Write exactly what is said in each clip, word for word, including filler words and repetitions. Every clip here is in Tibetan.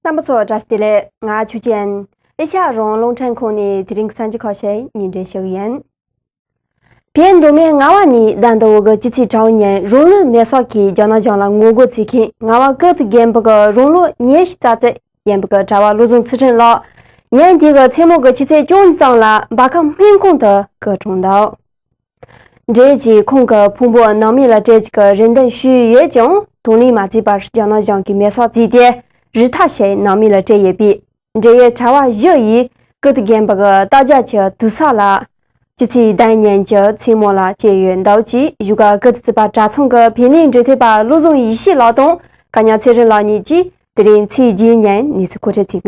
རྣམ་པ་ཚོ་བཀྲ་ཤིས་བདེ་ལེགས། ང་ཆུ་ཅན། ཨེ་ཤ་ཡ་རང་དབང་རླུང་འཕྲིན་ཁང་ནས་དེ་རིང་གི་གསར་འགྱུར་ཁག་ཞིག་སྙན་སྒྲོན་ཞུ་གི་ཡིན། བོད་མདོ་སྨད་རྔ་བ་ནས་ཟླ་འདི་བོ་གི་སྤྱི་ཚེས་དྲུག་ཉིན་རང་ལུས་མེར་སྲེག་གིས་རྒྱ་ནག་གཞུང་ལ་ངོ་རྒོལ་བྱེད་མཁན་རྔ་བ་ཀིརྟི་དགོན་པ་གི་རང་ལོ་ཉི་ཤུ་རྩ་གཅིག་ཡིན་པ་གི་གྲྭ་བ་བློ་བཟང་ཚུལ་ཁྲིམས་ལགས། ཉིན་དེ་གི་མཚན་མོ་གི་ཆུ་ཚོད་བཅུ་གཉིས་ཙམ་ལ་སྦ་ཁ་སྨན་ཁང་དུ་སྐུ་གྲོངས་འདུག་འདྲེ་ཡིས་ཁོང་གི་ཕུང་པོ་ནང་མི་ལ་སྤྲད་རྒྱུ་གི་རེ་འདུན་ཞུས་ཡོད་ཀྱང་དང་ལེན་མ་བྱས་པར་རྒྱ་ནག་གཞུང་གིས་མེར་སྲེག་བྱས་ཏེ་རིལ་ཐང་བྱས་ནང་མི་ལ་སྤྲད་ཡོད་པས། འབྲེལ་ཡོད་གྲྭ་བ་བཞི་ཡིས་ཀིརྟི་དགོན་པ་གི་ལྟ་རྒྱ་ཆེ་དུར་ས་ལ་སྤྱི་ཚེས་བདུན་ཉིན་གྱི་མཚན་མོ་ལ་བཅད་ཡོད་འདུག་ཅེས་བཞུགས་སྒར་ཀིརྟི་རྩིས་པ་གྲྭ་ཚང་གི་བོད་གནས་འབྲེལ་མཐུད་པ་བློ་བཟང་ཡེ་ཤེས་ལགས་དང་བཀའ་ཉག་ཚེ་རིང་ལགས་གཉིས་ཀྱིས་དེ་རིང་ཚེས་བརྒྱད་ཉིན་གནས་ཚུལ་མཁོ་སྤྲོད་བྱས་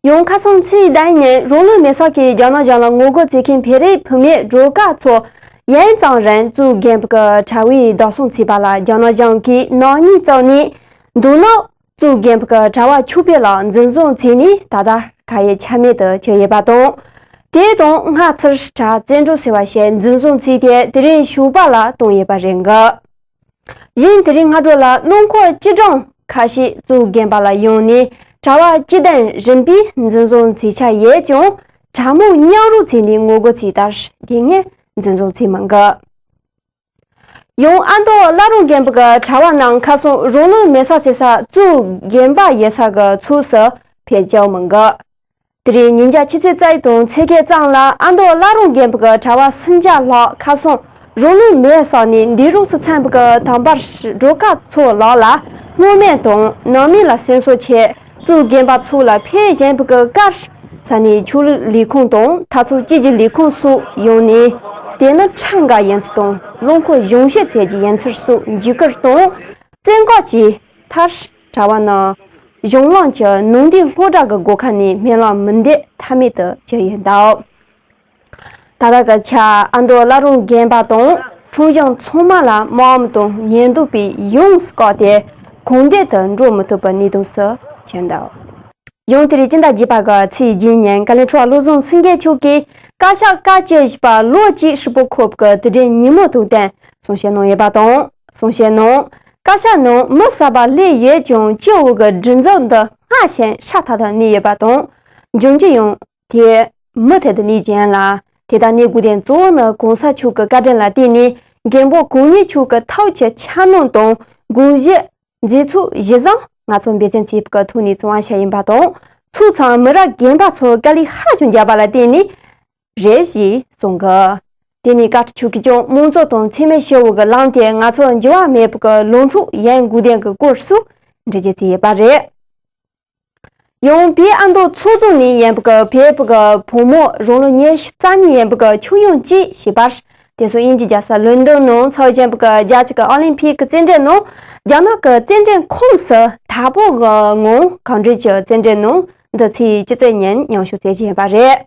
ཡོད། ཡང་ཁ་སང་ཚེས་བདུན་ཉིན་རང་ལུས་མེར་སྲེག་གིས་རྒྱ་ནག་གཞུང་ལ་ངོ་རྒོལ་བྱེད་མཁན་བོད་རིགས་བུད་མེད་སྒྲོལ་དཀར་མཚོ་ཡུན་ཙམ་རིང་གཙོས་དགོན་པ་གི་གྲྭ་བས་བདག་བཟུང་བྱས་པ་ལ་རྒྱ་ནག་གཞུང་གིས་ནག་ཉེས་བཙུགས་ནས། མདོར་ན། གཙོས་དགོན་པ་གི་གྲྭ་བ་ཆོས་འཕེལ་ལགས་འཛིན་བཟུང་བྱས་ནས་ད་ལྟ་ཁ་ཡོད་ཆ་མེད་དུ་གྱུར་ཡོད་པ་དང་། དེ་དང་སྔ་ཕྱིར་གྲྭ་བཙན་བྱོལ་ཟེར་བ་ཞིག་འཛིན་བཟུང་བྱས་ཏེ་དེ་རིང་ཞོགས་པ་ལ་བཏང་ཡོད་པ་རེད་འདུག་གཞན་དེ་རིང་སྔ་དྲོ་ལ་རླངས་འཁོར་སྐྱིད་གྲོང་ཁ་ཤས་གཙོས་དགོན་པ་ལ་ཡོང་ནས་གྲྭ་བ་སྤྱི་དོན་རིམ་པས་འཛིན་བཟུང་བྱས་ཆ་ཡོད་ཀྱང་གྲྭ་མང་མཉམ་རུབ་བྱས་ནས་ངོ་རྒོལ་བྱས་མཐར་དེ་སྔོན་འཛིན་བཟུང་བྱས་མི་འདུག་ཡང་ཨ་མདོ་བླ་རུང་དགོན་པ་གི་གྲྭ་བ་རྣམས་ཁ་སང་རང་ལུས་མེར་སྲེག་བྱེད་ས་གཙོས་དགོན་པ་ཡོད་ས་གི་ཕྱོགས་སུ་ཕེབས་བཅུག་མི་འདུག་དེ་རིང་ཉིན་རྒྱབ་ཆུ་ཚོད་རྩ་བཞི་དང་ཕྱེད་ཀ་ཙམ་ལ་ཨ་མདོ་བླ་རུང་དགོན་པ་གི་གྲྭ་བ་སུམ་བརྒྱ་ལྷག་ཁ་སང་རང་ལུས་མེར་སྲེག་ནས་འདས་གྲོངས་སུ་ཕྱིན་པ་གི་དམ་པ་སྒྲོལ་དཀར་མཚོ་ལགས་ལ་བསྔོ་སྨོན་དང་ནང་མི་ལ་སེམས་གསོ་ཆེད་གཙོས་དགོན་པ་ཚོ་ལ་ཕེབས་བཞིན་པ་གི་སྐབས། ས་གནས་ཆོས་ལུགས་ལས་ཁུངས་དང་འཐབ་ཕྱོགས་གཅིག་གྱུར་ལས་ཁུངས་སོགས་ཡོང་ནས། དེ་ནི་ཁྲིམས་འགལ་ཡིན་ཚུལ་དང་རླངས་འཁོར་གཞུང་བཞེས་བྱེད་རྒྱུ་ཡིན་ཚུལ་སོགས་འཇིགས་སྐུལ་དང་བཙན་བཀག་བྱས་མཐར། གྲྭ་བ་རྣམས་གཞུང་ལམ་གྱི་ནང་བསྟན་སློབ་གྲྭ་གི་སྒོ་ཁ་ནས་སྨོན་ལམ་མི་འདེབས་ཐབས་མེད་དུ་གྱུར་ཡོད་འདུག་ད་ལྟ་གི་ཆར་ཨ་མདོ་བླ་རུང་དགོན་པ་དང་ཁྲོམ་གཞུང་ཚང་མ་ལ་དམག་མི་དང་ཉེན་རྟོག་པས་ཡོངས་སུ་བཀག་སྟེ་གང་འདོད་དུ་འགྲོ་མི་ཐུབ་པའི་གནས་སྟངས་སུ་གྱུར་འདུག་ཡང་དེ་རིང་སྤྱི་ཟླ་བརྒྱད་པ་གི་ཚེས་བརྒྱད་ཉིན་བཀའ་བློན་ཁྲི་པ་བློ་བཟང་སེང་གེ་མཆོག་གིས་བཀའ་ཤག་བཀའ་བཅུ་བཞི་པ་ལོ་གཅིག་ཧྲིལ་པོ་འཁོར་བའི་དུས་དྲན་ཉིན་མོ་དང་བསྟུན་གསུང་བཤད་གནང་ཡོད་པ་དང་། གསུང་བཤད་ནང་བཀའ་ཤག་ནང་མི་གསར་པ་སླེབས་ཡོད་ཀྱང་སྤྱི་འོག་གི་སྒྲིག་འཛུགས་འདི་སྔར་བཞིན་སྲ་ཐག་ཐག་གནས་ཡོད་པ་དང་། འབྱུང་རྒྱུ་ཡང་དེ་མུ་མཐུད་དུ་གནས་རྒྱུ་ཡིན་ལ། དེ་ལྟར་གནས་དགོས་དོན་གཙོ་བོ་ནི་གོང་ས་མཆོག་གི་བཀའ་དྲིན་ལ་བརྟེན་ནས་མགོན་པོ་གང་ཉིད་མཆོག་གི་ཐུགས་ཀྱི་འཆར་སྣང་དང་དགོངས་གཞི། མཛད་ཚུལ་གཞིར་བཟུང་ང་ཚོ་འབད་བརྩོན་བྱེད་པའི་ཐོག་ནས་བྱུང་བ་ཞིག་ཡིན་པ་དང་། ཚོགས་ཚང་མི་རབས་རྒན་པ་ཚོ་དཀའ་ལས་ཧ་ཅང་བརྒྱབ་པ་ལ་བརྟེན་ནས་རེད་ཞེས་གསུངས་གི། དེ་ནས་བཀའ་ཁྲི་མཆོག་གིས་ཀྱང་དམངས་གཙོ་དང་འཚེ་མེད་ཞི་བའི་ལམ་དེ་ང་ཚོ་འགྱུར་བ་མེད་པའི་ལམ་ཕྱོགས་ཡིན་དགོས་དོན་གྱི་སྐོར་སོགས་འགྲེལ་བརྗོད་བྱས་ཡོད་པ་རེད། ཡང་བོད་ཨ་མདོ་ཚོགས་རྫོང་ནས་ཡིན་པའི་བོད་པའི་བུ་མོ་རང་ལོ་ཉི་ཤུ་རྩ་གཉིས་ཡིན་པའི་ཆོས་དབྱིངས་སྐྱིད་ཞེས་པར། དེ་སོགས་དབྱིན་ཇི་རྒྱལ་ས་ལོན་ཌོན་ནང་འཚོགས་བཞིན་པའི་རྒྱལ་སྤྱི་གི་ཨོ་ལིམ་ཕིག་གི་རྩེད་འགྲན་ནང་རྒྱ་ནག་གི་རྩེད་འགྲན་ཁོངས་སུ་དྭགས་པོ་གི་ངང་གང་འགྲུལ་གྱི་རྩེད་འགྲན་ནང་འདི་ཚེས་བཅུ་གཅིག་ཉིན་མཉམ་ཞུགས་བྱེད་བཞིན་པ་རེད།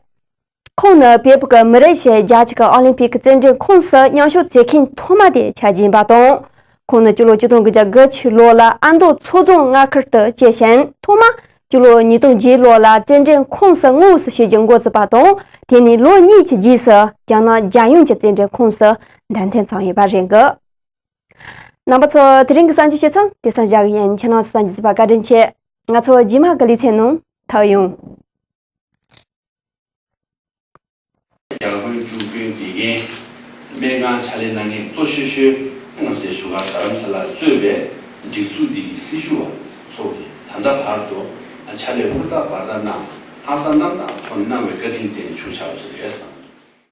ཁོང་ནི་བོད་ཀྱི་མི་རིགས་ཤིག་རྒྱལ་སྤྱི་གི་ཨོ་ལིམ་ཕིག་གི་རྩེད་འགྲན་ཁོངས་སུ་མཉམ་ཞུགས་བྱེད་མཁན་ཐོག་མ་དེ་ཆགས་ཀྱིན་པ་དང་། ཁོང་ནི་སྤྱི་ལོ་ཆིག་སྟོང་དགུ་བརྒྱ་དགུ་བཅུ་ལོ་ལ་ཨ་མདོ་ཚོགས་རྫོང་མངའ་ཁུལ་དུ་སྐྱེས་ཤིང་ཐོག་མ་སྤྱི་ལོ་ཉིས་སྟོང་བརྒྱད་ལོ་ལ་རྩེད་འགྲན་ཁོངས་སུ་དངོས་སུ་ཞུགས་རྒྱུ་འགོ་བཙུགས་པ་དང་། དེ་ནས་ལོ་གཉིས་ཀྱི་རྗེས་སུ་རྒྱ་ནག་རྒྱལ་ཡོངས་ཀྱི་རྩེད་འགྲན་ཁོངས་སུ་བདམས་ཐོན་བྱུང་ཡོད་པ་རེད་འདུག་རྣམ་པ་ཚོ་དེ་རིང་གི་གསར་འགྱུར་ཞིག་ཚང་དེ་ཙམ་བཞག་གི་ཡིན། ཁྱེད་རྣམ་ཚོ་གསར་འགྱུར་གཟིགས་པར་བཀའ་དྲིན་ཆེ། ང་ཚོ་རྗེས་མ་གི་ལེ་ཚན་ནང་ཐུག་ཡོང་། རྒྱ་དགོན་བཅུ་དགོན་དགེ་རྒན། སྨན་ཁང་ཕྱག་ལས་གནང་མཁན་གཙོ་ཆེ་ཤོས་རྣམས་ཀྱིས་བཞུགས་སྒར་རྡ་རམ་ས་ལ་གཙོས་པའི་སྒྲིག་འཛུགས་འདི་གི་སྲི་ཞུ་བ་ཚོ་གིས་ད་ལྟ་བར་དུ་ཕྱག་ལས་ཧུར་ཐག་འབད་ཐག་གནང་། ལྷག་བསམ་རྣམ་དག་ཐོག་ནས་གནང་བའི་བཀའ་དྲིན་དེ་ནི་ཆུང་ཆགས་པ་ཞིག་རེད་བསམ།